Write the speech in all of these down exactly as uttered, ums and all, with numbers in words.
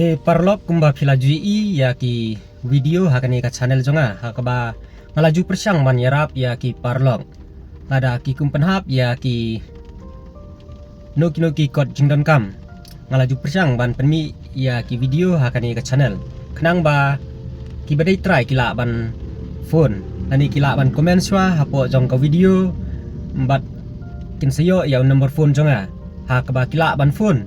Te paralok, kumba phi la ju ïohi ïa ki video ha kane ka channel jong nga, ha kaba nga la ju pyrshang ban ïarap ïa ki paralok lada ki kum pynhap ïa kino kino ki kot jingdonkam. Nga la ju pyrshang ban pynmih ïa ki video ha kane ka channel khnang ba kiba dei trai ki lah ban phone lane ki lah ban comment shuwa hapoh jong ka video, bad kin sa ïoh ïa u number phone jong nga ha kaba ki lah ban phone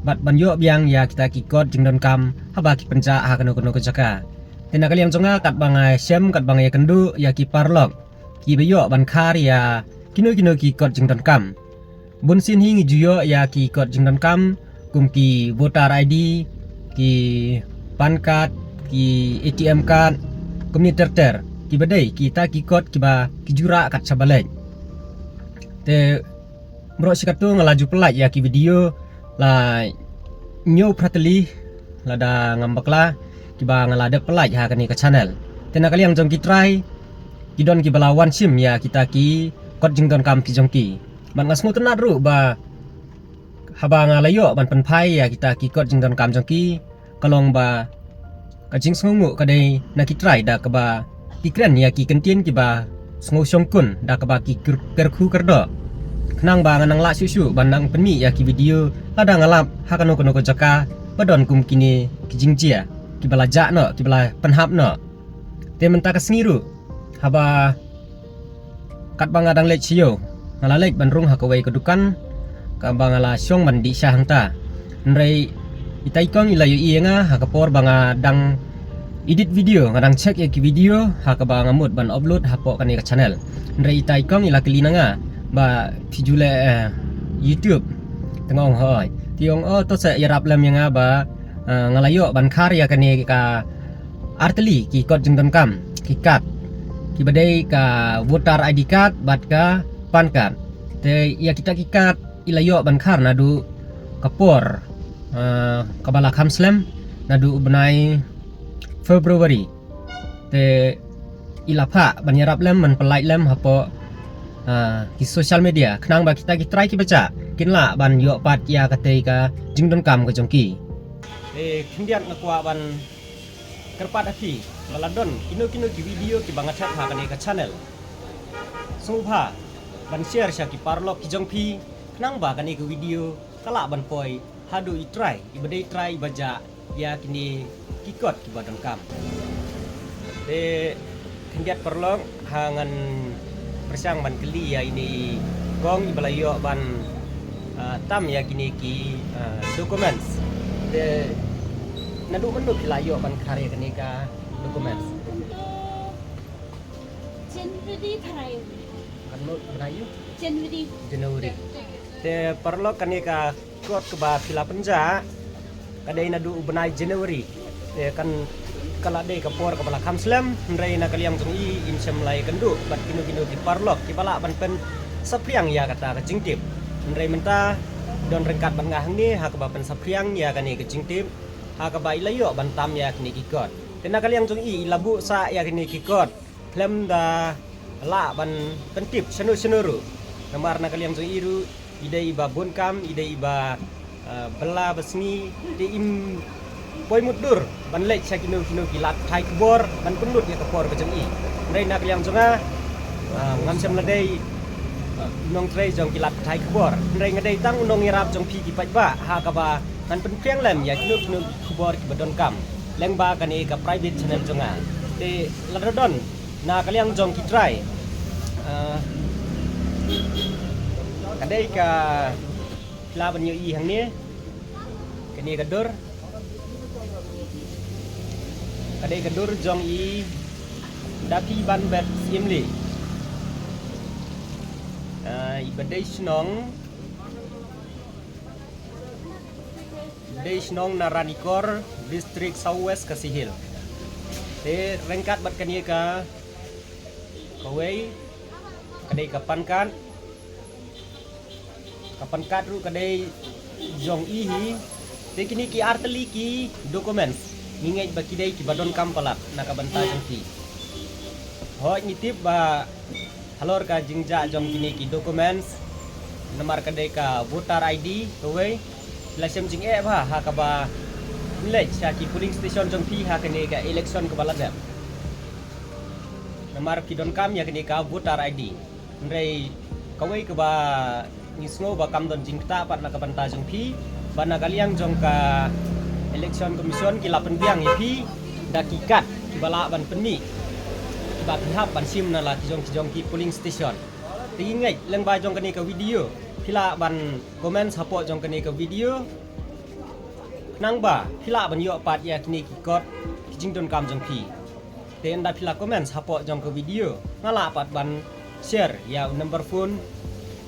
bad ban ïoh biang ïa kita ki kot jingdonkam haba ki pynjah ha kano kano ka jaka. Te na ka liang jong nga, katba nga shem, katba nga ïakynduh ïa ki paralok kiba ïoh ban khar ïa kino kino ki kot jingdonkam, bun sien hi ngi ju ïoh ïa ki kot jingdonkam kum ki voter I D, ki PAN card, ki A T M card, kumne ter ter, kiba dei kita ki kot kiba ki ju rah kat shaba leit. Te mrok shi katto nga la ju pynlait ïa ki video la hynñiew phra tylli, lada ngam bakla, kiba nga la dep pynlait ha kane ka channel. Te na ka liang jong ki trai, ki don kiba la wan shim ïa kita ki kot jingdonkam ki jong ki. Bad nga sngewtynnat ruh ba haba nga la ïoh ban pynphai ïa kita ki kot jingdonkam jong ki, ka long ba ka jingsngewnguh ka dei na ki trai da kaba ki kren ïa ki kyntien kiba sngewshongkun da kaba ki kyr-, kyrkhu kyrdoh. Khnang ba nga nang lah shuh shuh ban nang pynmih ïa ki video lada nga lap ha kano kano ka jaka ba don kum kine ki jingjia kiba la jah noh, kiba la pynhap noh. Te mynta ka sngi ruh, haba katba nga dang leit sha ïew, nga la leit ban rung ha kawei ka dukan kaba nga la shong ban dih sha hangta. Hynrei itai i kong i la ïohi ïa nga ha ka por ba nga dang edit video, nga dang check ïa ki video ha kaba nga mut ban upload hapoh kane ka channel. Hynrei itai i kong i la kylli na nga ba phi ju leh, eh, YouTube. Te nga ong hooid. Te i ong, oh, to sa ïarap lem ïa nga ba, eh, nga la ïoh ban khar ïa kane ka artylli ki kot jingdonkam, ki card, kiba dei ka voter I D card bad ka PAN card. Te ïa kita ki card i la ïoh ban khar naduh ka por, ah, kaba la kham slem, naduh u bnai February. Te i la phah ban ïarap lem, ban pynlait lem hapoh, ah, ki social media khnang ba kita ki trai kiba jah kin lah ban ïoh pat ïa katei ka jingdonkam ka jong ki. Te khyndiat nga kwah ban kyrpad ha phi, lada don kino kino ki video kiba nga thep ha kane ka channel, sngewbha ban share sha ki paralok ki jong phi khnang ba kane ka video ka lah ban poi haduh i trai, iba dei trai iba jah ïa kine ki kot kiba donkam. Te khyndiat paralok, ha ngan pyrshang ban kylli ïa ine i kong iba la ïoh ban, ah, tam ïa kine ki, ah, documents. Te naduh mynno phi la ïoh ban khar ïa kane ka documents? January tharai. Kan mut bnai ïa u? January. January. Te paralok, kane ka kot kaba phi la pynjah ka dei naduh u bnai January. Te kan ka la dei ka por kaba la kham slem, hynrei na ka liang jong i, im shym la ïakynduh bad kino kino ki paralok kiba lah ban pynsaphriang ïa kata ka jingtip. Hynrei mynta don ryngkat bad nga hangne ha kaba pynsaphriang ïa kane ka jingtip, ha kaba i la ïoh ban tam ïa kine ki kot. Te na ka liang jong i, i la buh sah ïa kine ki kot khlem da lah ban pyntip shano shano ruh. Namar na ka liang jong i ruh, i dei iba bun kam, i dei iba, eh, bylla ba sngi, te im poi mutdur ban leit sha kino kino ki lad pathai khubor ban pynlut ïa ka por ka jong i. Hynrei na ka liang jong nga, eh, ngam shym la dei, eh, nongtrei jong ki lad pathai khubor. Hynrei nga dei tang u nongïarap jong phi ki paidbah, ha kaba ngan pynphriang lem ïa kino kino khubor kiba donkam lyngba kane ka private channel jong nga. Te lada don na ka liang jong ki trai, ah, ka dei ka, phi lah ban ïohi hangne, kane ka dur, ka dei ka dur jong i Daphi Banbet Syiemlieh. Ah, iba dei shnong, dei shnong na Ranikor, District South West Khasi Hills. Te ryngkat bad kane ka, kawei, ka dei ka PAN card, ka PAN card ruh ka dei jong i hi. Te kine ki artylli ki documents, ngi ngeit ba ki dei kiba donkam palat na ka bynta jong ki. Hooid, ngi tip ba halor ka jingjah jong kine ki documents, namar ka dei ka voter I D kawei, la shem jingeh bha ha kaba Leit sha ki polling station jong phi ha kane ka election kaba la dep. Namar ki donkam ïa kane ka voter I D. Hynrei kawei kaba ngi sngew ba kam don jingktah pat na ka bynta jong phi, ba na ka liang jong ka Election Commission ki la pynbiang ïa phi da ki card kiba lah ban pynmih, kiba phi hap ban shim na la ki jong ki jong ki polling station. Te ngi ngeit lyngba jong kane ka video phi lah ban comment hapoh jong kane ka video. Khnang ba phi lah ban ïoh pat ïa kine ki kot ki jingdonkam jong phi. Te ynda phi la comment hapoh jong ka video, nga lah pat ban share ïa u number phone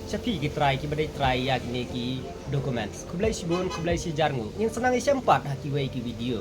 sha phi ki trai kiba dei trai ïa kine ki documents. Khublei shibun, khublei shihajar nguh. Ngin sa nang ïashem pat ha kiwei ki video.